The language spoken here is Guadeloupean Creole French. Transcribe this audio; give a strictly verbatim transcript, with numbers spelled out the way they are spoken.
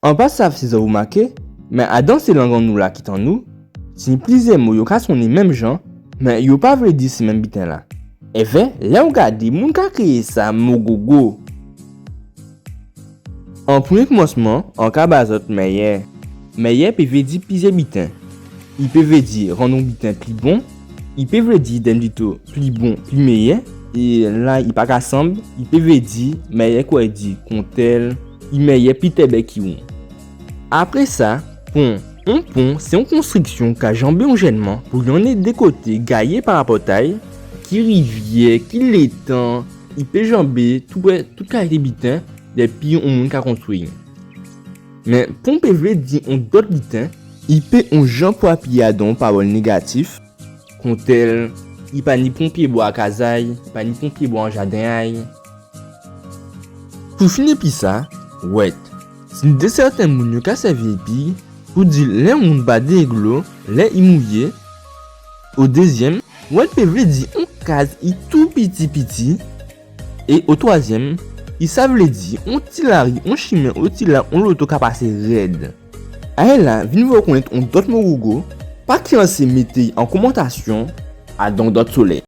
An pa sav si zòt rimaké, mé adan sé lang an nou la ki tan nou, tini plizyè mo yo ka sonné menm jan, mé yo pa vlé di sé menm biten-la. Enfen, lè ou gadé, moun ka kriyé sa mogogo. An prèmyé koumansman, an ka ba zòt mèyè. Mèyè pé vlé di plizyè biten. I pé vlé di rann on biten pli bon. I pé vlé di dènn pito pli bon, pli mèyè. É la, i pa ka sanm, i pé vlé di mèyè kwè di kontèl, i mèyè pli tèbè ki ou. Apré sa, pon. On pon sé on konstriksyon ka janbé on jènman pou li anné dé koté gayé pa rapòt a'y, ki rivyè, ki létan, i pé janbé toupré tout kalité biten, dépi on moun ka konstwi. Mé pon pé vlé di on dòt biten. I pé on jan pou apiyé adan on pawòl négatif, kontèl, i pa ni pon pyébwa a kaz a'y, i pa ni pon pyébwa an jaden a'y. Pou fini épi sa, wèt, tini dé sèten moun yo ka sèvi épi pou di lè on moun ba dé dlo, lè i mouyé. O dézyèm, wèt pé vlé di on kaz i tou piti piti. É o twazyèm, i sa vlé di on ti lari, on chimen, otila on loto ka pasé rèd. Alé la, vin vwè ou konnèt on dòt mo gogo, pa kyansé mété'y an komantasyon, adan on dòt solèy.